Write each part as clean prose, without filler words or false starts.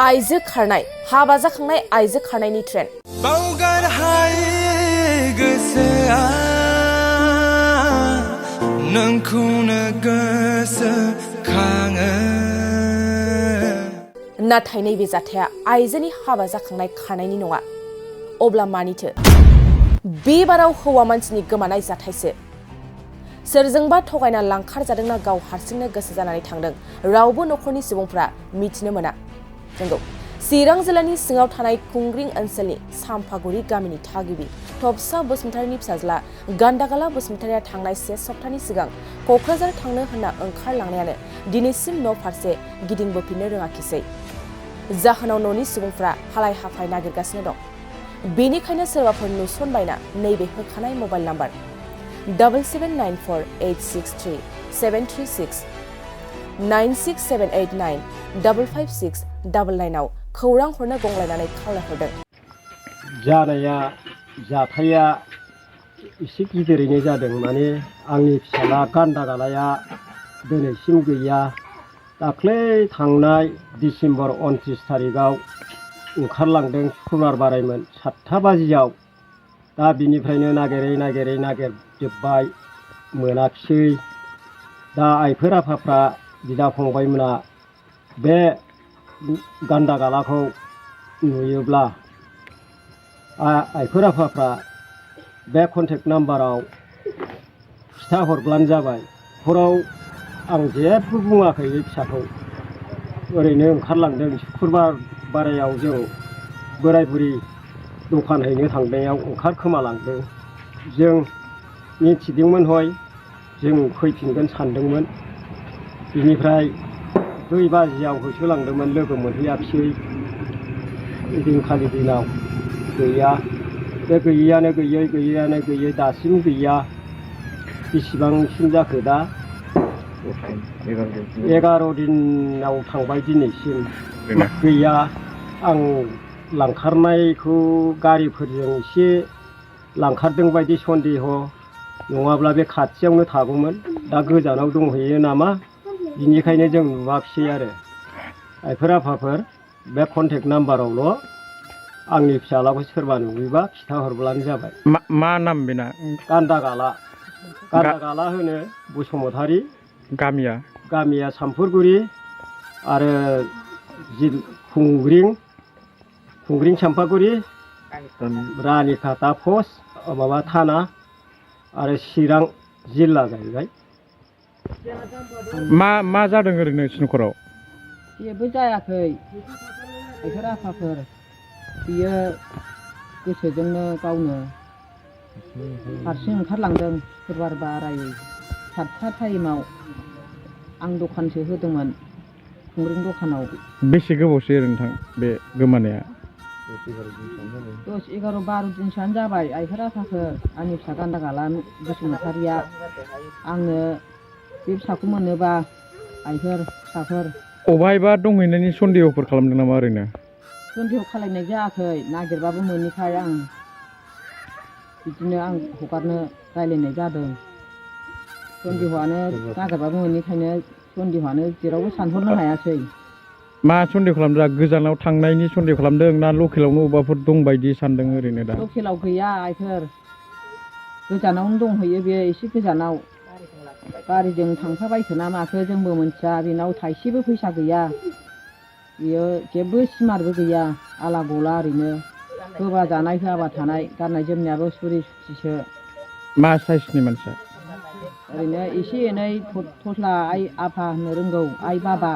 आइजो खारनाय हाबा जाखांनाय आइजो खारनायनि ट्रेन्ड बावगार हायै गोसोआ नोंखौनो गोसोखाङो नाथाय नैबे जाथाया आइजोनि हाबा जाखांनाय खारनायनि नङा अब्ला मानिथो बे बाराव हौवा मानसिनि गोमानाय जाथायसो सोरजोंबा थगायना लांखार जादोंना गाव हारसिंनो गोसो जानानै थांदों रावबो नखरनि सुबुंफ्रा मिथिनो मोना नंगौ चिरां जिल्लानि सिङाव थानाय खुंग्रिं ओनसोलनि सामफागुरि गामिनि थागिबि थबसा बसुमतारिनि फिसाज्ला गान्दागाला बसुमतारिया थांनाय से सप्तानि सिगां क'क्राझार थांनो होनना ओंखारलांनायानो दिनैसिम न' फारसे गिदिंबोफिननो रोङाखिसै जाहोनाव न'नि सुबुंफ्रा हालाय हाफाय नागिरगासिनो दं बेनिखायनो सोरबाफोर नुसनबायना नैबे होखानाय मबाइल नाम्बार 7794863736 967895569 आव खौरां हरनो गंलायनानै खावलायहरदों। जाथाया एसे गिदिरैनो जादों माने आंनि फिसाला गान्दागालाया दिनैसिम गैया दाख्लै थांनाय डिसेम्बर 29 थारिखआव ओंखारलांदों शुक्रुबार बारायमोन 7टा बाजियाव दा बिनिफ्रायनो नागिरजोब्बाय मोनाखिसै दा आइफोर आफाफ्रा बिदा फंबायमोना बे गान्दागालाखौ नुयोब्ला आइफोर आफाफ्रा बे कन्टेक्ट नाम्बाराव खिथाहरब्लानो जाबाय हराव आं जेबो बुङाखै बे फिसाखौ ओरैनो ओंखारलांदों शुक्रुबार बारायाव जों बोराय बुरि दखान हैनो थांनायाव ओंखारखोमालांदों जों मिथिदोंमोन हय जों फैफिनगोन सानदोंमोन बिनिफ्राय 2 बाजियाव होसोलांदोंमोन लोगो मोनहैयाखिसै दिनखालि दिनाव गैया बे गैयैयानो गैयै दासिम गैया बेसेबांसिम जाखो दा 11 दिनाव थांबाय दिनैसिम गैया आं लांखारनायखौ गारिफोरजों एसे लांखारदों बायदि सन्देह नङाब्ला बे खाथियावनो थागौमोन दा गोजानाव दंहैयो नामा बिनिखायनो जों नुवाखिसै आरो आइफोर आफाफोर बे कन्टेक्ट नाम्बारावल' आंनि फिसालाखौ सोरबा नुयोबा खिथाहरब्लानो जाबाय मा नाम बेना गान्दागाला होनो बसुमतारी गामिया सामफुरगुरि आरो खुंग्रिं सामफागुरि रानिखाता पस्ट माबा थाना आरो चिरां जिल्ला जाहैबाय मा जादों ओरैनो नोंसिनि न'खराव जेबो जायाखै आइफोर आफाफोर बियो गोसोजोंनो गावनो हारसिं ओंखारलांदों शुक्रुबार बारायै 7टा टाइमाव आं दखानसो होदोंमोन खुंग्रिं दखानाव बेसे गोबावसै नोंथां बे गोमानाया 10, 11, 12 दिनसोआनो जाबाय आइफोर आफाफोर आंनि फिसा गान्दागाला बसुमतारिया आंनो बे फिसाखौ मोनोबा आइफोर फिसाफोर अबहायबा दंहैनायनि सन्देहफोर खालामदों नामा ओरैनो सन्देह खालामनाय जायाखै नागिरबाबो मोनैखाय आं बिदिनो आं हगारनो रायलायनाय जादों सन्देहआनो नागिरबाबो मोनैखायनो सन्देहआनो जेरावबो सानहरनो हायासै मा सन्देह खालामदों गोजानाव थांनायनि सन्देह खालामदों ना लकेलावनो अबाफोर दंबायदि सानदों ओरैनो दा लकेलाव गैया आइफोर गोजानावनो दंहैयो बे एसे गोजानाव गारिजों थांफाबायखोना माखो जोंबो मिथिया बेनाव थाइसेबो फैसा गैया बियो जेबो सिमारबो गैया आला गला ओरैनो होबा जानाय होआबा थानाय गाननाय जोमनायाबो सुरि सुथिसो मा साइसनि मानसिया ओरैनो एसे एनै थस्ला आइ आफा होननो रोंगौ आइ बाबा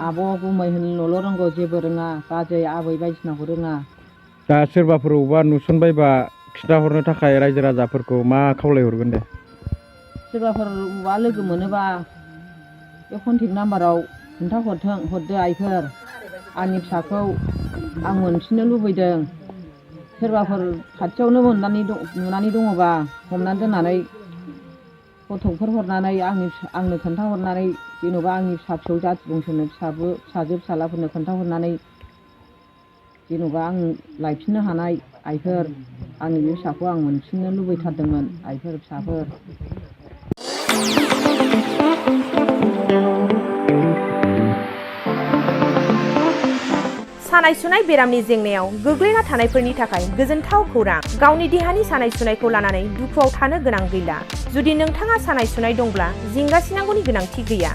आब' गुमै होननोल' रोंगौ जेबो रोङा बाजै आबै बायदिसिनाखौ रोङा दा सोरबाफोर अबेबा नुसनबायबा खिथाहरनो थाखाय रायजो राजाफोरखौ मा खावलायहरगोन दे सोरबाफोर अबेबा लोगो मोनोबा बे कन्टेक्ट नाम्बाराव हरदो आइफोर आंनि फिसाखौ आं मोनफिननो लुबैदों सोरबाफोर खाथियावनो नुनानै दङबा हमनानै दोननानै फट'फोर हरनानै आंनो खोन्थाहरनानै जेन'बा आंनि फिसा फिसौ जाथि बंस'नो फिसाजो फिसालाफोरनो खोन्थाहरनानै जेन'बा आं लायफिननो हानाय आइफोर आंनि बे फिसाखौ आं मोनफिननो लुबैथारदोंमोन आइफोर फिसाफोर सानाय सुनाय बेरामनि जेंनायाव गोग्लैना थानायफोरनि थाखाय गोजोनथाव खौरां। गावनि देहानि सानाय सुनायखौ लानानै दुखुआव थानो गोनां गैला। जुदि नोंथाङा सानाय सुनाय दंब्ला जिंगासिनांगौनि गोनांथि गैया।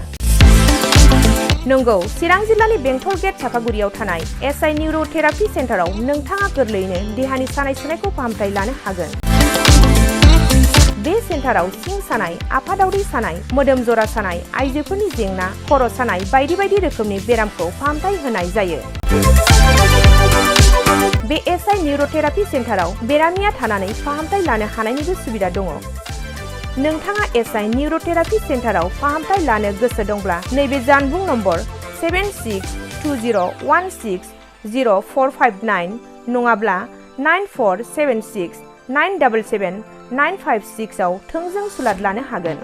नंगौ, चिरां जिल्लानि बेंटल गेट चापागुरियाव थानाय एसआइ निउर'थेरापि सेन्टाराव नोंथाङा गोरलैयैनो देहानि सानाय सुनायखौ फाहामथाय लानो हागोन। बे सेन्टाराव सिं सानाय, आफादावरि सानाय, मोदोम जरा सानाय, आइजोफोरनि जेंना, खर' सानाय बायदि बायदि रोखोमनि बेरामखौ फाहामथाय होनाय जायो। बे एसआइ निउर'थेरापि सेन्टाराव बेरामिया थानानै फाहामथाय लानो हानायनिबो सुबिदा दङ। नोंथाङा एसआइ निउर'थेरापि सेन्टाराव फाहामथाय लानो गोसो दंब्ला नैबे जानबुं नम्बर 7620160459 नङाब्ला 9476977956 आव थोंजों सुलाद लानो हागोन।